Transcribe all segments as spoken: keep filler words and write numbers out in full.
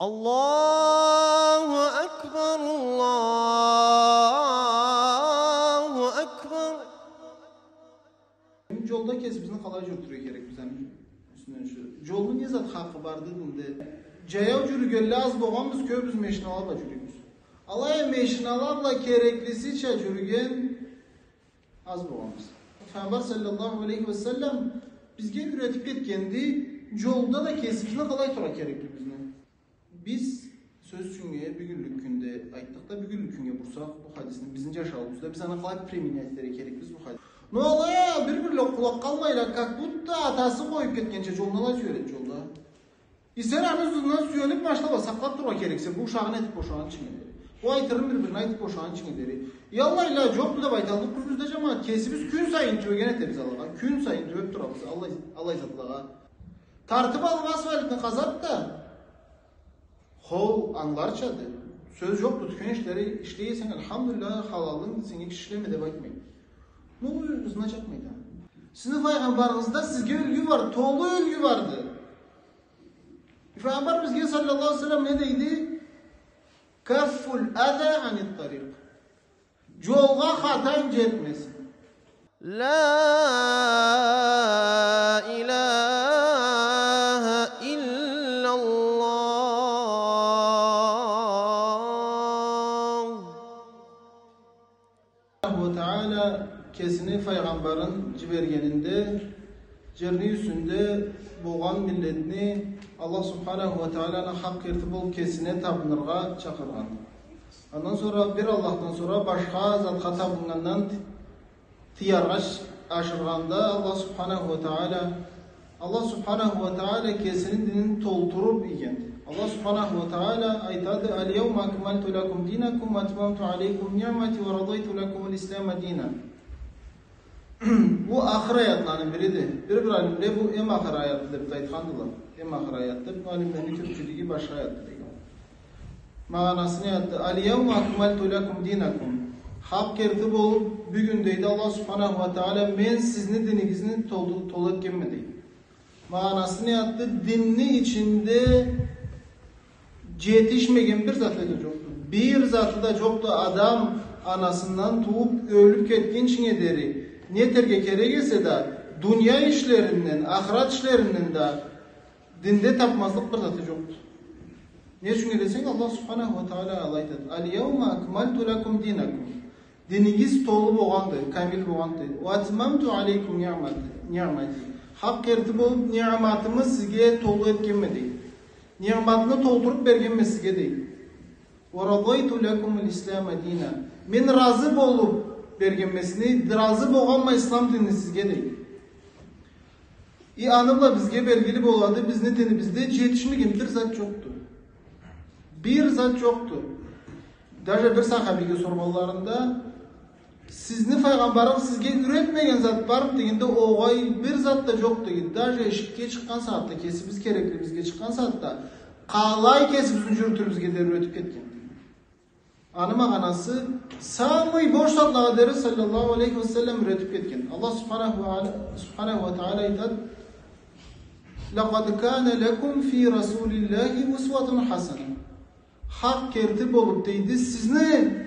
Аллаху акбар, Аллаху акбар. Джолда кесибизни къалай джюрютюрге керекбиз, аны юсюнден шу. Джолну не зат хакъы барды динде? Джаяу джюрюгенле аз болгъанбыз, кёбюбюз машинала бла джюрюйбюз. Алай а машинала бла кереклисича джюрюген аз болгъанбыз. Файгъамбар саллаллаху алейхи ва саллам бизге юретип кетгенди, джолда да кесибизни къалай турургъа кереклибизни. Биз, сёз ючюннге, бюгюнлюк кюнде айтдыкъ да, бюгюнлюк кюннге бурсакъ бу хадисни, бизни джашауубузда биз аны къалай применять этерге керекбиз бу хадисни. Но алай а бир-бирле къулакъ къалмайла, как будто атасы къоюп кетгенча джолну алай сюеледи джолда. И сен аны ызындан сюелип, машинала сакълап турургъа керексе, бу ушагъын этип бошагъынчынга дери. Бу айтырын бир-бирине айтып бошагъынчынга дери. Аллай ла джокъду деп айталлыкъ кюйюбюзде, джамагъат, кесибиз кюн сайын тюбеген этебиз алагъа. Кюн сайын тюбеп турабыз аллай, аллай затлагъа. Тартып алып асфальтны къазат да, хо, англарчады. Сёз джокъду, тюкен ишлери ишлей эсенг, альхамдулиллях, халалынг, сеннге киши ишлеме деп айтмайды. Ну, ызына чапмайды. Сизни файгъамбарыгъызда сизге юлгю бар, толу юлгю барды. Файгъамбар бизге саллаллаху алейхи ва саллам не дейди? Каффул аза анит тарикъ. Джолгъа хатанг джетмесин. Ла иляха илляллах. Аллаху Тааля кесини файгъамбарын джибергенинде, джерни юсюнде болгъан миллетни Аллах Субханаху ва Тааляны хакъ керти болуп кесине табыныргъа чакъыргъан. Андан сора бир Аллахдан сора башха затха табыннгандан тыяргъа аш-, ашыргъанда Аллах Субханаху ва Тааля, Аллах Субханаху ва Тааля кесини динин толтуруп ийгенди. Аллах Субханаху ва Тааля айтады: «Аль-яума акмальту лакум динакум ва атмамту алейкум ниъмати ва радайту лакумуль ислама дина». Бу ахыр аятланы бириди. Бир-бир алимле бу эм ахыр аятды деп да айтхандыла. Эм ахыр аятды. Бу алимлени кёпчюлюгю башха аятды деген. Магъанасы не затды? «Аль-яума акмальту лакум динакум». Хакъ керти болуп, бюгюн, дейди Аллах Субханаху ва Тааля, мен сизни динигизни толу, толу этгенме, дейди. Магъанасы не затды? Динни ичинде джетишмеген бир заты да джокъду. Бир заты да джокъду. Адам анасындан тууп, ёлюп кетгинчинге дери, не этерге керек эсе да, дуния ишлеринден, ахырат ишлеринден да динде тапмазлыкъ бир заты джокъду. Не ючюннге десенг, Аллах Субханаху ва Тааля алай айтады: «Аль-яума акмальту лакум динакум». Динигиз толу болгъанды, камил болгъанды. «Ва атмамту алейкум ниъмати, ниъмати». Хакъ керти болуп, ниъматымы сизге толу этгенме, дейди. Ниъматны толтуруп бергенме сизге, дейди. «Ва радайту лакумуль ислама дина». Мен разы болуп бергенме сизни, разы болгъанма ислам динни сизге, дейди. И аны бла бизге белгили болады, бизни динибизде джетишмеген бир зат джокъду. Бир зат джокъду. Даже бир сахабиге соргъанларында, «Сизни файгъамбарыгъыз сизге юретмеген зат бармы?» дегенде, «Огъай, бир зат да джокъ», — деген. Даже эшикге чыкъгъан сагъатда, кесибиз кереклибизге чыкъгъан сагъатда, къалай кесибизни джюрютюрюбюзге дери юретип кетген. Аны магъанасы, самый бош затлагъа дери саллаллаху алейхи ва саллам юретип кетген. Аллах Субханаху ва, Субханаху ва Тааля айтады: «Лакъад кана лакум фи Расулиллахи усватун хасана». Хакъ керти болуп, дейди, сизни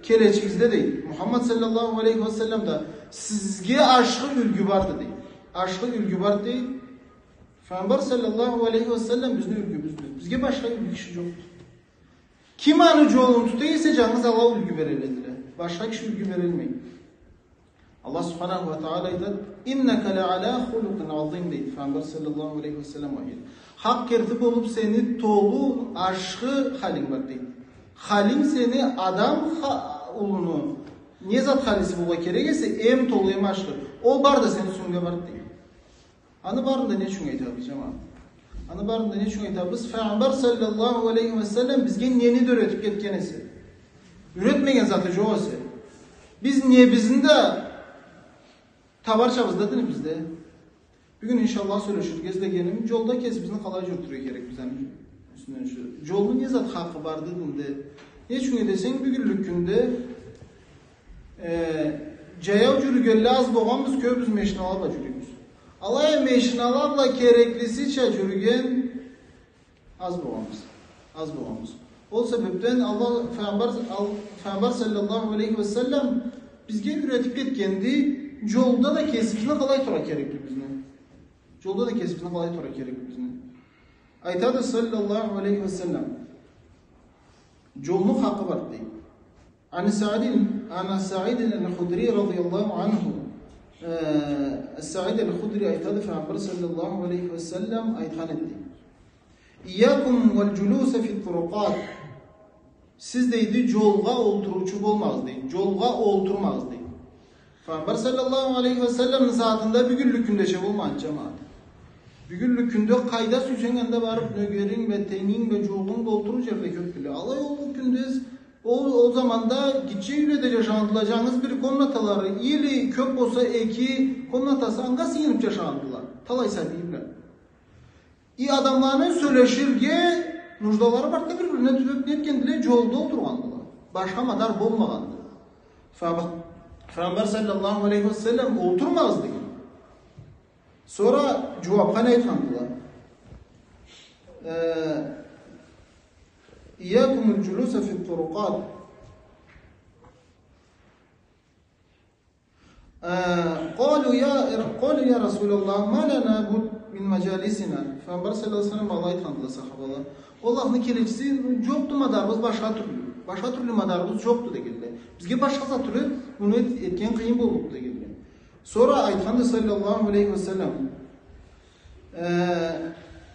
келечигизде, дейди, Мухаммад саллаллаху алейхи ва саллам да сизге ашхы юлгю барды, дейди. Ашхы юлгю барды, дейди. Файгъамбар саллаллаху алейхи ва саллам бизни юлгюбюздю. Бизге башха юлгю киши джокъду. Ким аны джолун тута эсе, джангыз ала юлгю береледиле. Башха киши юлгю берелмейди. Аллах Субханаху ва Тааля айтады: «Иннака ла аля хулукъин азим», — дейди Файгъамбар саллаллаху алейхи ва саллам. Хакъ керти болуп, сени толу ашхы халинг бар, дейди. Халинг сени адам ха-, улуну не зат халиси болургъа керек эсе, эм толу, эм ашхы. Ол бары да сени юсюнгде бар, дейди. Аны барын да не ючюн айтабыз, джамагъат? Аны барын да не ючюн айтабыз? Файгъамбар саллаллаху алейхи ва саллам бизге нени да юретип кетген эсе, юретмеген заты джокъ эсе, биз не бизни да табарчабыз да динибизде. Бюгюн, иншаллах, сёлеширге излегеним джолда кесибизни къалай джюрютюрге керекбиз, аны юсюнден шу. Джолну не зат хакъы барды динде? Не ючюннге десенг, бюгюнлюк кюнде Э, джаяу джюрюгенле аз болгъанбыз, кёбюбюз машинала бла джюрюйбюз. Алай а машинала бла кереклисича джюрюген аз болгъанбыз. Аз болгъанбыз. Ол себепден Аллах, Файгъамбар, ал-, Файгъамбар саллаллаху алейхи ва саллам бизге юретип кетгенди, джолда да кесибизни къалай турургъа кереклигибизни. Джолда да кесибизни къалай турургъа кереклигибизни. Айтады саллаллаху алейхи ва саллам. Джолну хакъы бар, дейди. عن سعيد، عن سعيد الخدري رضي الله عنه. Э, Саид аль-Худри айтады, Файгъамбар саллаллаху алейхи ва саллам айтхан эди. إياكم والجلوس في الطرقات. Сиз, дейди, джолгъа олтуруучу болмагъыз, дейди. Джолгъа олтурмагъыз, дейди. Файгъамбар саллаллаху алейхи ва салламны сагъатында бюгюнлюк кюндеча болмагъанды, джамагъат. Бюгюнлюк кюнде къайда сюйсенг анда барып, нёгеринг бла, тенгинг бла, джууугъунг бла олтуруур джерле кёпдюле. Алай ол кюнде, ол, ол заманда гитче юйледе джашагъандыла, джангыз бир комнаталары, или кёп болса эки комнатасы, анга сыйыныпча джашагъандыла. Талай сабий бла. И адамланы сёлеширге нуждалары барды да, бир-бирине тюбеп нетгендиле, джолда олтургъандыла. Башха мадар болмагъанды. Фа-, Файгъамбар саллаллаху алейхи ва саллам олтурмагъыз деген. Сора джууапха не айтхандыла? Э, إياكم والجلوس في الطرقات. Э, قالوا يا، قالوا يا رسول الله، ما لنا بد من مجالسنا. Файгъамбар саллаллаху алейхи ва саллам алай айтхандыла сахабала. Аллахны келечиси, джокъду мадарыбыз башха тюрлю. Башха тюрлю мадарыбыз джокъду дегенле. Бизге башха зат тюрлю, муну эт-, этген къыйын боллукъду дегенле. Сора айтханды саллаллаху алейхи ва саллам. Э,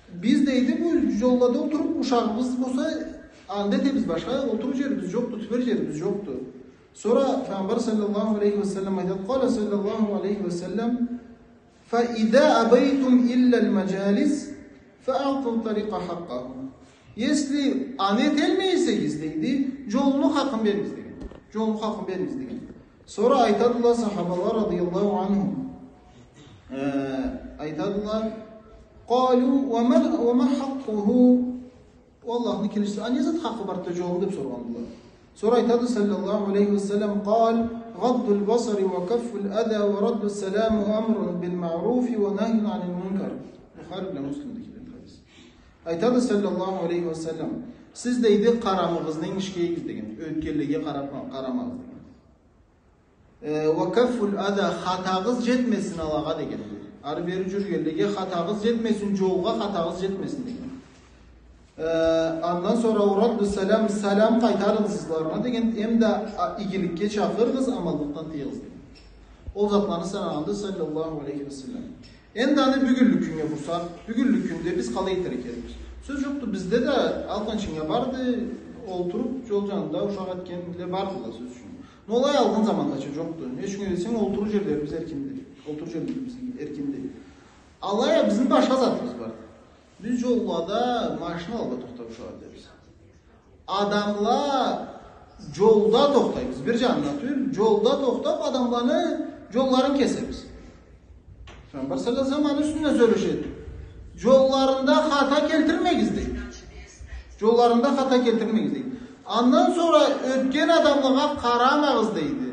биз, дейди, бу джоллада олтуруп, ушагъыбыз болса, анда этебиз, башха олтуруур джерибиз джокъду, тюбер джерибиз джокъду. Сора Файгъамбар саллаллаху алейхи ва саллам айтады, قال صلى الله عليه وسلم: فإذا أبيتم إلا المجالس فأعطوا الطريق حقه. Если аны эталмай эсегиз, дейди, джолну хакъын беригиз деген. Джолну хакъын беригиз деген. Сора айтадыла сахабала радияллаху анхум. Э, айтадыла, قالوا وما، وما حقه؟ Аллахны келечиси, а не зат хакъы барды да джолну, деп соргъандыла. Сора айтады саллаллаху алейхи ва саллам, قال: غض البصر وكف الأذى ورد السلام وأمر بالمعروف ونهي عن المنكر. Бухари бла Муслимде келген хадис. Айтады саллаллаху алейхи ва саллам, сиз, дейди, къарамыгъызны энгишге ийигиз деген, ётгенлеге къарап-, къарамагъыз деген. Э, وكف الأذى, хатагъыз джетмесин алагъа деген. Ары-бери джюрюгенлеге хатагъыз джетмесин, джолгъа хатагъыз джетмесин деген. Э, андан сора ورد السلام, салам къайтарыгъыз ызларына деген, эм да, а, игиликге чакъырыгъыз, аманлыкъдан тыйыгъыз деген. Ол затланы санагъанды саллаллаху алейхи ва саллам. Энди аны бюгюнлюк кюннге бурсакъ, бюгюнлюк кюнде биз къалай этерге керекбиз? Сёз джокъду, бизде да алкъынчынга барды, олтуруп, джол джанында ушакъ этгенле бардыла, сёз ючюн. Но алай алгъын замандача джокъду. Не ючюн десенг, олтуруур джерлерибиз эркинди. Олтуруур джерлерибиз эркинди. Алай а бизни башха затыбыз бар. Биз джоллада машинала бла тохтап ушакъ этебиз. Адамла джолда тохтайбыз. Бир джанына тюл, джолда тохтап адамланы джолларын кесебиз. Пайгъамбар саллаллаху алейхи ва саллам аны юсюнден сёлешеди. Джолларында хата келтирмегиз, дейди. Джолларында хата келтирмегиз, дейди. Андан сора ётген адамлагъа къарамагъыз, дейди.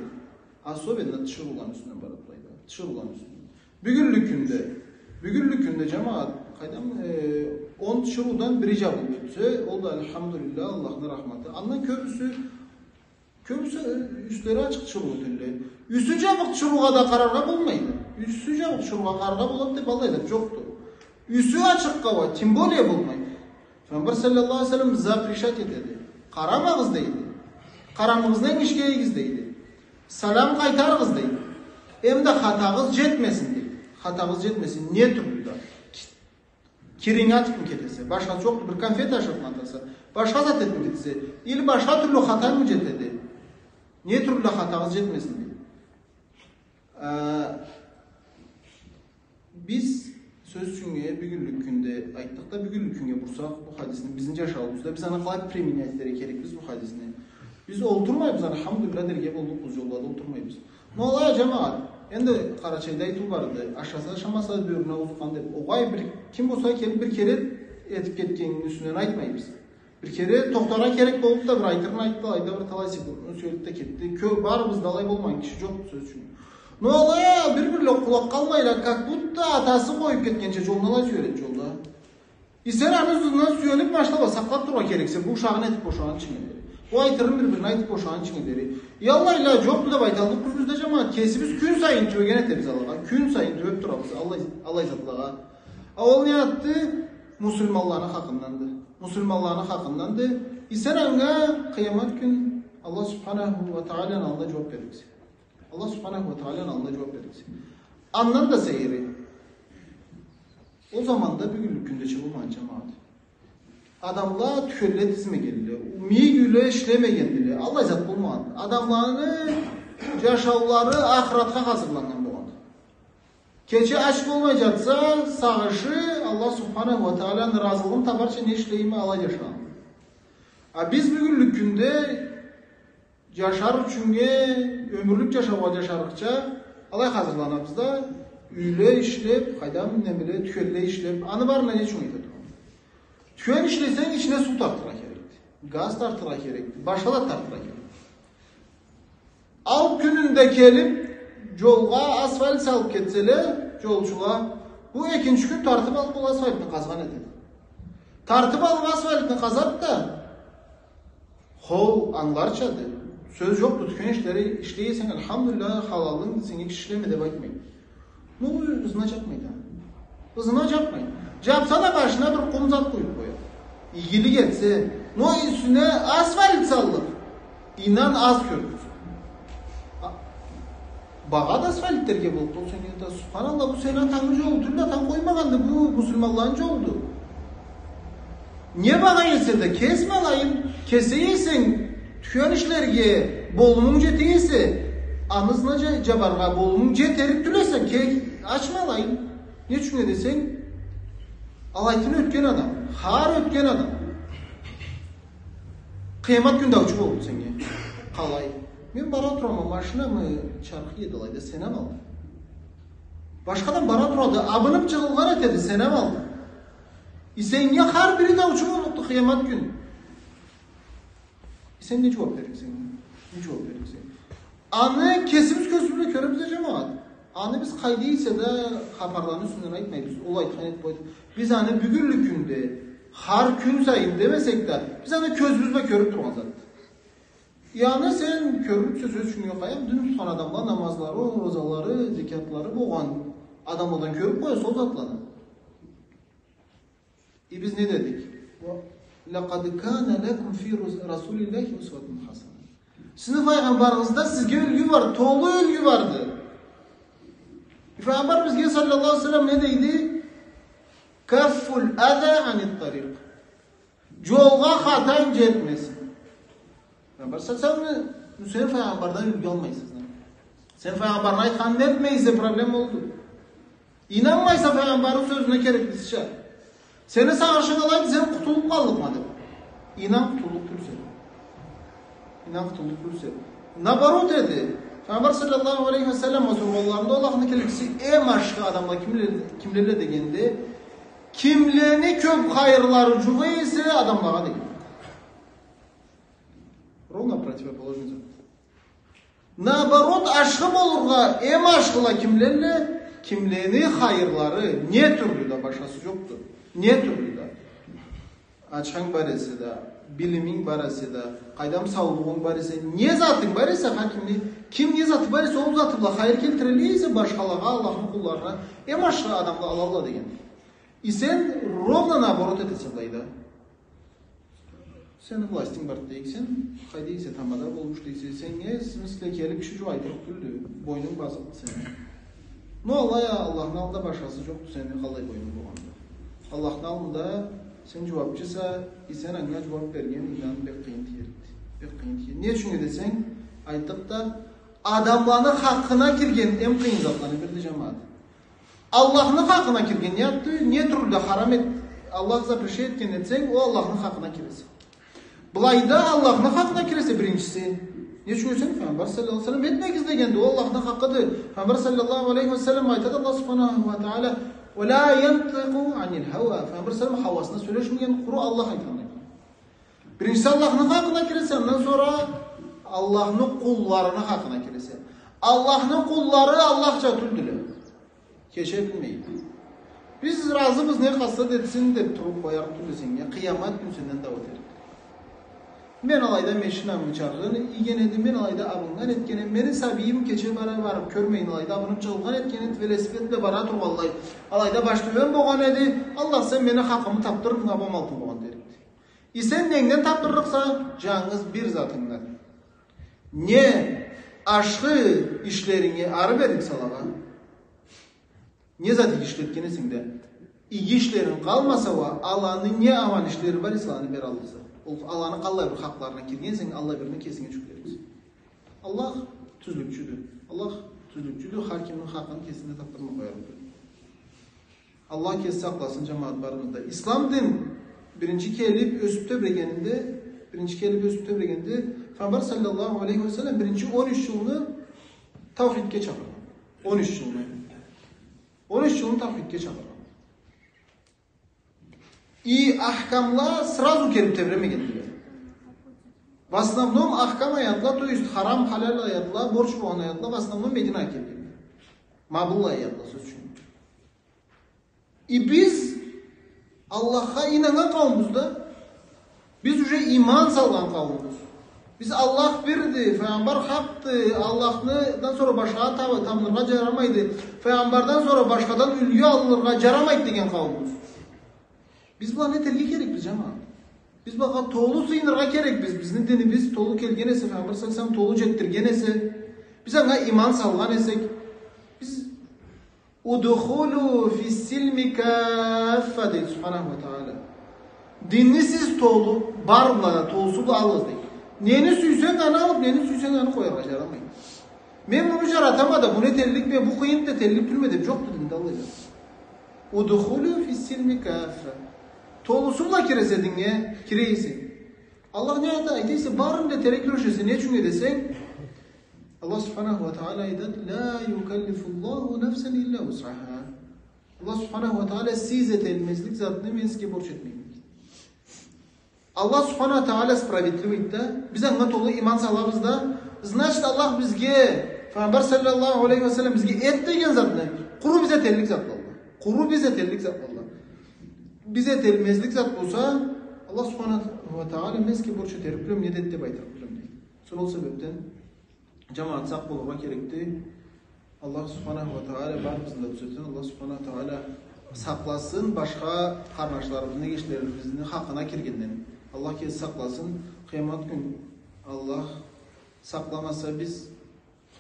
Особенно тиширыуланы юсюнден барады былайда. Тиширыуланы юсюнден. Бюгюнлюк кюнде, бюгюнлюк кюнде, джамагъат, къайдам, э, он тиширыудан бири джабылып ётсе, ол да, альхамдулиллях, Аллахны рахматы. Андан кёбюсю, кёбюсю, э, юслери ачыкъ тиширыу ётелле. Юсю джабыкъ тиширыугъа да къараргъа болмайды. Юсю джабыкъ тиширыугъа къараргъа болады деп аллай зат джокъду. Юсю ачыкъгъа уа тем более болмайды. Пайгъамбар саллаллаху алейхи ва саллам запрещать этеди. Къарамагъыз, дейди. Къарамыгъызны энгишге ийигиз, дейди. Салам къайтарыгъыз, дейди. Эм да хатагъыз джетмесин, дейди. Хатагъыз джетмесин, не тюрлю да. Киринг атыпмы кетесе, башха джокъду, бир конфет ашапмы атаса, башха зат этипми кетесе, или башха тюрлю хатангмы джетеди, не тюрлю да хатагъыз джетмесин, дейди. Э, биз, сёз ючюн, э, бюгюнлюк кюнде айтдыкъ да, бюгюнлюк кюннге бурсакъ бу хадисни, бизни джашауубузда биз аны къалай применять этерге керекбиз бу хадисни? Биз олтурмайбыз, альхамдулиллях дерге боллукъбуз, джоллада олтурмайбыз. Но алай а, джамагъат, энди Къарачайда айтыу барды, ашаса ашамаса да бёрюне ауузукъгъан деп. Огъай, бир ким болса келип бир кере этип кетгенини юсюнден айтмайбыз. Бир кере тохтаргъа керек болуп да, бир айтырын айтды, алайда бир талай секундну сюелип да кетди. Кё-, барыбыз да алай болмагъан киши джокъду, сёз ючюн. Но алай а, бир-бирле къулакъ къалмайла, как будто атасы къоюп кетгенча джолну алай сюеледи джолда. И сен аны ызындан сюелиб, машалла, сакълаб тургъа керексе, бу ушагъын этиб бошагъынчынга дери. Бу айтырын бир-бирине айтыб бошагъынчынга дери. И аллай ла джокъду деб айталлыкъ юсюбюзде, джамагъат, кесибиз кюн сайын тюбеген этебиз алагъа. Кюн сайын тюбеб турабыз аллай, аллай затлагъа. А ол не затды? Муслиманланы хакъынданды. Муслиманланы хакъынданды. И сен анга къыямат кюн Аллах Субханаху уа Тагъаланы аллында джууаб берликсе. Аллах Субханаху уа Тагъаланы аллында джууаб берликсе. Андан да сейири. Ол заманда бюгюнлюк кюндеча болмагъанды, джамагъат. Адамла тюхелле тизмегендиле, мийик юйле ишлемегендиле, аллай зат болмагъанды. Адамланы джашаулары ахыратха хазырланнган болгъанды. Кече ач болмай джатса, сагъышы Аллах Субханаху уа Тагъаланы разылыгъын табарча не ишлейме, алай джашагъан. А биз бюгюнлюк кюнде джашар ючюннге, ёмюрлюк джашаугъа джашарыкъча, алай хазырланабыз да, юйле ишлеб, къайдам, немеле, тюхелле ишлеб, аны барын не ючюн этеди? Тюхел ишлесенг, ичине суу тартыргъа керекди. Газ тартыргъа керекди. Башха да тартыргъа керекди. Алт кюнюнде келиб, джолгъа асфальт салыб кетселе, джолчула, бу экинчи кюн тартыб алыб ол асфальтны къазгъан этеди. Тартыб алыб асфальтны къазады да, хо, ангыларчады. Сёз джокъду, тюхел ишлери ишлей эсенг, альхамдулиллях, халалынг, сеннге киши ишлеме деб айтмайды. Ну, ызына джабмайды. Ызына джабмайды. Джабса да, башына бир къум зат къоюб къояды. Игилик этсе, но юсюне асфальт саллыкъ. Ийнан, аз кёрюрсюз. А, багъады асфальттерге болуб, ол сеннге да, субханаллах, бу сени атангы джолу тюлдю, атанг къоймагъанды, бу муслиманланы джолуду. Не багъа эсе да, кесме алайын, кесе эсенг, тюхел ишлерге болумунг джете эсе, аны ызына джа-, джабаргъа болумунг джетерик тюл эсе, ке-, ачма алайын. Не ючюн десенг, алайтын ётген адам, хар ётген адам. Къыямат кюн даучу болду сеннге. Къалай? Мен бара турама, машинамы чархы эди алайда, сен ам алды. Башха адам бара турады, абыныб джыгъылгъан этеди, сен ам алды. И сеннге хар бири даучу боллукъду къыямат кюн. И сен не джууаб берликсе? Не джууаб берликсе? Аны кесибиз кёзюбюз бла кёребиз да, джамагъат. Аны биз къайда эсе да хапарланы юсюнден айтмайбыз. Ол айтхан этиб къойду. Биз аны бюгюнлюк кюнде, хар кюн сайын демесек да, биз аны кёзюбюз бла кёрюб тургъан затды. Яни сен кёрюрсе, сёз ючюн, къояйым, дин тутхан адамла намазлары, оразалары, зекятлары болгъан адамладан кёрюб къояса ол затланы. И биз не дедик? لقد كان لكم في رسول الله أسوة حسنة. Сизни файгъамбарыгъызда сизге юлгю бар, толу юлгю барды. Файгъамбар бизге, саллаллаху алейхи ва саллам, не дейди? كف الأذى عن الطريق. Джолгъа хатанг джетмесин. Файгъамбар саллаллаху алейхи ва саллам, сен файгъамбардан юлгю алмайса, сен файгъамбарны айтханын этмейсе, проблем болду. Ийнанмайса файгъамбарны сёзюне кереклисича. Сени сагъышынг алайды, сен къутулуб къаллыкъма деб. Ийнан, къутуллукъ тюлсе. Ийнан, къутуллукъ тюлсе. Наоборот эди. Файгъамбар саллаллаху алейхи ва саллам соргъанларында Аллахны келечиси, эм ашхы адамла кимле-, кимлелле дегенде, кимлени кёб хайырлары джукъ эсе адамлагъа деген. Ровно противоположный зат. Наоборот, ашхы болургъа, эм ашхыла кимлелле, кимлени хайырлары не тюрлю да, башхасы джокъду. Не тюрлю да. Ачханг бар эсе да, билиминг бар эсе да, къайдам, саулугъунг бар эсе, не затынг бар эсе, хар кимни, ким не заты бар эсе, ол заты бла хайыр келтирелле эсе башхалагъа, Аллахны къулларына, эм ашхы адамла алалла деген. И сен ровно наоборот этесе былайда. Сени властинг барды дейик, сен къайда эсе тамада болуш дейсе, сеннге, в смысле, келиб киши джукъ айтырыкъ тюлдю, бойнунг базыкъды сени. Но алай а, Аллахны аллында башхасы джокъду сени, къалай бойнунг болгъанда. Аллахны аллында сен джууабчыса, и сен анга джууаб берген, ийнан, бек къыйын тиерикди. Бек къыйын тиер. Не ючюн десенг, айтдыкъ да, адамланы хакъына кирген эм къыйын затланы бириди, джамагъат. Аллахны хакъына кирген не затды, не тюрлю да харам эт, Аллах запрещать этген этсенг, ол Аллахны хакъына киресе. Былайда Аллахны хакъына киресе биринчиси. Не ючюн десенг, Файгъамбар саллаллаху алейхи ва саллам этмегиз дегенди, ол Аллахны хакъыды. Файгъамбар саллаллаху алейхи ва саллам айтады, Аллах субханаху ва тагъала, «ولا ينطق عن الهوى». Файгъамбар саллам хауасына сёлешмеген, къуру Аллах айтханны. Биринчиси Аллахны хакъына киресе, андан сора Аллахны къулларыны хакъына киресе. Аллахны къуллары Аллахча тюлдюле. Кече билмейди. Биз разыбыз, не къалса да этсин деп туруп къоярыкъ тюлбюз, я къыямат кюн сенден дау этерик. Мен алайда машинамы чаргъын ийген эдим, мен алайда абыннган этген эдим, мени сабийим кече бара барып кёрмейин, алайда абынып джыгъылгъан этген эди, велосипед бла бара тургъанлай, алайда баш тёбен болгъан эди, Аллах, сен мени хакъымы тапдыр, мынга бу амалтын болгъан дерикди. И сен ненгден тапдырлыкъса? Джангыз бир затынгдан. Не ашхы ишлеринги ары-бери салыргъа, не зат иги ишлетген эсенг да, иги ишлеринг къалмаса уа, аланы не аман ишлери бар эсе, аланы бераллыкъса. Ол аланы къаллай бир хакъларына кирген эсенг, аллай бирин кесинге джюклериксе. Аллах тюзлюкчюдю. Аллах тюзлюкчюдю, хар кимни хакъын кесинде тапдырмай къоярыкъды. Аллах кеси сакъласын, джамагъат, барыбызны да. Ислам дин биринчи келип ёсюп тебрегенинде, биринчи келип ёсюп тебрегенинде, Пайгъамбар саллаллаху алейхи ва саллам биринчи он юч джылны таухидге чакъыргъан. Он юч джылны. Он юч джылны таухидге чакъыргъан. И ахкамла сразу келип тебремегендиле. В основном ахкам аятла, то есть харам, халал аятла, борч болгъан аятла, в основном Мединагъа келген. Ма быллай аятла, сёз ючюн. И биз Аллахха ийнаннган къауумбуз да. Биз уже иман салгъан къауумбуз. Биз Аллах бирди, Пайгъамбар хакъды, Аллахдан сора башхагъа таб-, табыныргъа джарамайды, Пайгъамбардан сора башхадан юлгю алыргъа джарамайды деген къауумбуз. Биз быланы этерге керекбиз, джамагъат. Биз былагъа толу сыйыныргъа керекбиз. Бизни динибиз толу келген эсе, Пайгъамбар саллаллаху алейхи ва саллам толу джетдирген эсе, биз анга иман салгъан эсек, биз «Удхулу фис-силми каффа», — дейди Субханаху ва Тагъала. Динни сиз толу, бар бла, толусу бла алыгъыз, дейди. Нени сюйсенг, аны алып, нени сюйсенг, аны къояргъа джарамайды. Мен муну джаратама да, муну этелликме, бу къыйынды да, этеллик тюлме деп джокъду динде, алай да. «Удхулу фис-силми каффа». Толусу бла кире эсе диннге, кире эсе. Аллах не айта, айта эсе, барын да этерге кюрешесе, не ючюн десенг, Аллах Субханаху ва Тагъала айтады: «Ла юкаллифуллаху нафсан илля вусъаха». Аллах Субханаху ва Тагъала сиз этелмезлик затны мен сизге борч этмейме. Аллах Субханаху ва Тагъала справедливыйди да, биз анга толу иман салабыз да, значит, Аллах бизге, Пайгъамбар саллаллаху алейхи ва саллам бизге эт деген затны, къуру биз этеллик зат болду. Къуру биз этеллик зат болду. Биз этелмезлик зат болса, Аллах Субханаху ва Тагъала мен сизге борч этерик тюлме, не да эт деп айтырыкъ тюлме, дейди. Сора ол себепден, джамагъат, сакъ болургъа керекди. Аллах Субханаху ва Тагъала барыбызны да тюзетсин. Аллах Субханаху ва Тагъала сакъласын башха къарнашларыбызны, эгечлерибизни хакъына киргенден. Аллах кеси сакъласын. Къыямат кюн Аллах сакъламаса, биз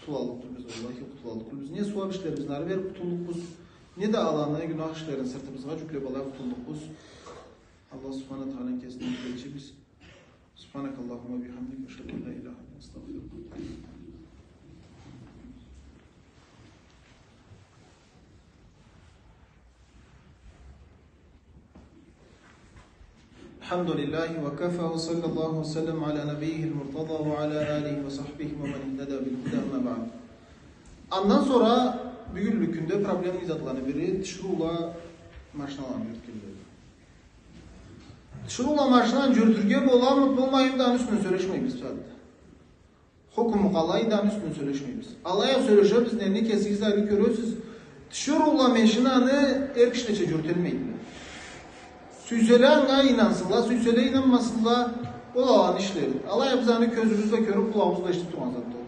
къутулаллыкъ тюлбюз, валлахи, къутулаллыкъ тюлбюз. Не сууаб ишлерибизни ары бериб къутуллукъбуз, не да аланы гюнах ишлерин сыртыбызгъа джюклеб алай къутуллукъбуз. Аллах Субханаху ва Тагъаланы кесине джюкленчибиз. سبحانك اللهم وبحمدك، أشهد أن لا إله إلا أنت، أستغفرك وأتوب إليك. الحمد لله وكفى، وصلى الله وسلم على نبيه المرتضى وعلى آله وصحبه ومن اهتدى بالهدى، أما بعد. Андан сора бюгюнлюк кюнде проблемный затланы бири тиширыула машиналаны джюрютгенлери. Тиширыула машинаны джюрютюрге боламыды, болмаймыды, аны юсюнден сёлешмейбиз бу сагъатда. Хукму къалайды, аны юсюнден сёлешмейбиз. Алай а сёлешебиз, нени кесигиз ариу кёресиз. Тиширыула машинаны эр кишилеча джюрютелмейди. Сюйселе анга ийнансынла, сюйселе ийнанмасынла, ол аланы ишлери. Алай а биз аны кёзюбюз бла кёрюб, къулагъыбыз бла эшитиб тургъан зат ол.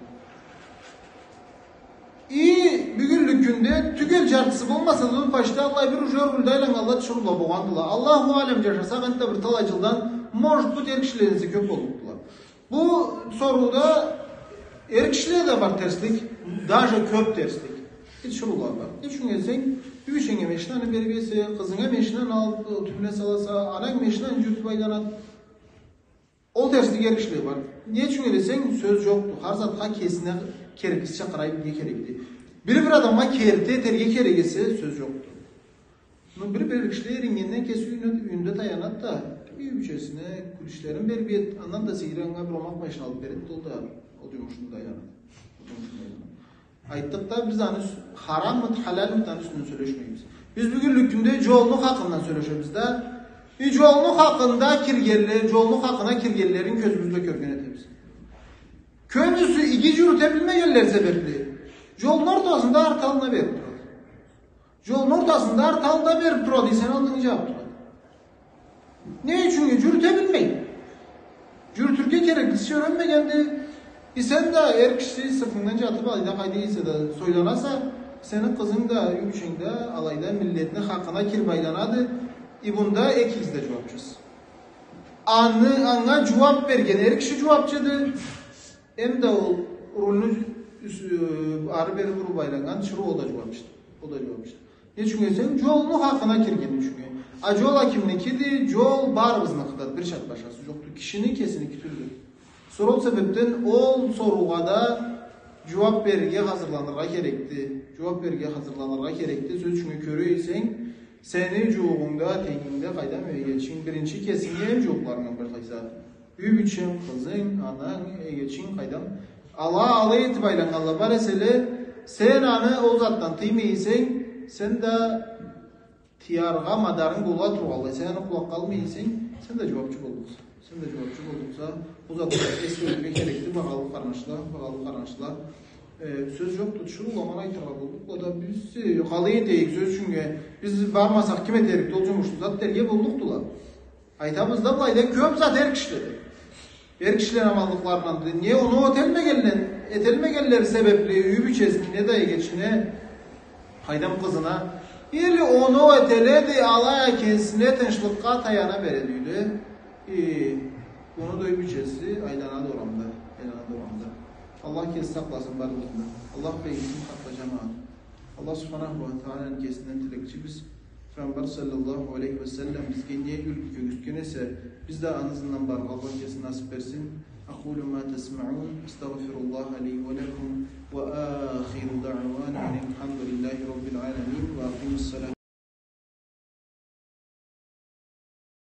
И бюгюнлюк кюнде тюгел джартысы болмаса да, почти аллай бир уже ёргюлде айланнганла тиширыула болгъандыла. Аллаху алям, джашасакъ энтда бир талай джылдан, может быть, эр кишиледен эсе кёб боллукъдула. Бу сорууда эр кишиледе бар терслик, даже кёб терслик. Тиширыула бар. Не ючюн десенг, юй ичинге машинаны бериб эсе, къызынга машинаны алыб, тюбюне саласа, ананг машинаны джюрютюб айланады. Ол терслик эр кишиледе бар. Не ючюн десенг, сёз джокъду. Хар затха кесине кереклисича къарай билирге керекди. Бири бир адамгъа керти этерге керек эсе, сёз джокъду. Но бир-бир кишиле ирингенден кеси юйюнде, юйюнде таянады да, юй бийчесине кюлюшлерин бериб эди, андан да сейир анга бир омакъ машина алыб береди, ол да, ол джумушунда айланады. Ол джумушунда айланады. Айтдыкъ да, биз аны юс-, хараммыды, халалмыды, аны юсюнден сёлешмейбиз. Биз бюгюнлюк кюнде джолну хакъындан сёлешебиз да. И джолну хакъында киргенле, джолну хакъына киргенлерин кёзюбюз бла кёрген этебиз. Кёбюсю иги джюрюте билмегенле себебли джолну ортасында арты аллына бериб турады. Джолну ортасында арты алда бериб турады, сени аллынгы джабыб турады. Не ючюн? Джюрюте билмей. Джюрютюрге кереклиси джюрюнмегенди. И сен да эр киши сыртынгдан джатыб, алайда къайда эсе да сойланаса, сени къызынг да, юй бийченг да алайда миллетни хакъына кириб айланады. И бунда экигиз да джууабчысыз. Аны, анга джууаб берген эр киши джууабчыды. Эм да ол рульну юс-, э, ары-бери буруб айланнган тиширыу, ол да джууабчыды. Ол да джууабчыды. Не ючюн десенг, джолну хакъына кирген ючюн. А джол а кимникиди? Джол барыбызныкъыды, бир чатпашасы джокъду. Кишини кесиники тюлдю. Сора ол себебден ол соруугъа да джууаб берирге хазырланыргъа керекди. Джууаб берирге хазырланыргъа керекди. Сёз ючюн, кёре эсенг, сени джууугъунгда, тенгингде, къайдам, эгечинг, биринчи кесинги эм джууукъларынгдан башлайса. Юй бийченг, къызынг, ананг, эгечинг, къайдам. Ала, алай этиб айланнганла бар эселе, сен аны ол затдан тыймай эсенг, сен да тыяргъа мадарынг бола тургъанлай, сен аны къулакъгъа алмай эсенг, сен да джууабчы боллукъса. Сен да джууабчы боллукъса, бу затлагъа эс бёлюрге керекди, багъалы къарнашла, багъалы къарнашла. Э, сёз джокъду, тиширыула муну айтыргъа боллукъла да, биз, э, къалай этейик, сёз ючюн, биз бармасакъ, ким этерикди ол джумушну, зат дерге боллукъдула. Айтабыз да, былайда кёб зат эр кишиледи. Эр кишилени аманлыкъларынданды. Не оноу этелмегенле-, этелмегенлери себебли юй бийчесине да, эгечине, къайдам, къызына. Или оноу этеледи, алай а кесине тынчлыкъгъа таяна береди юйде. И, муну да юй бийчеси айланады орамда, айланады орамда. Аллах кеси сакъласын барыбызны да. Аллах бегитсин хакъ бла джамагъат. Аллах Субханаху уа Тааланы кесинден тилекчибиз. Пайгъамбар саллаллаху алейхи уа саллам бизге не юлгю кёргюзтген эсе, биз да аны ызындан барыргъа Аллах кеси насыб берсин. أقول ما تسمعون، أستغفر الله لي ولكم، وآخر دعوانا أن الحمد لله رب العالمين، وأقيموا الصلاة.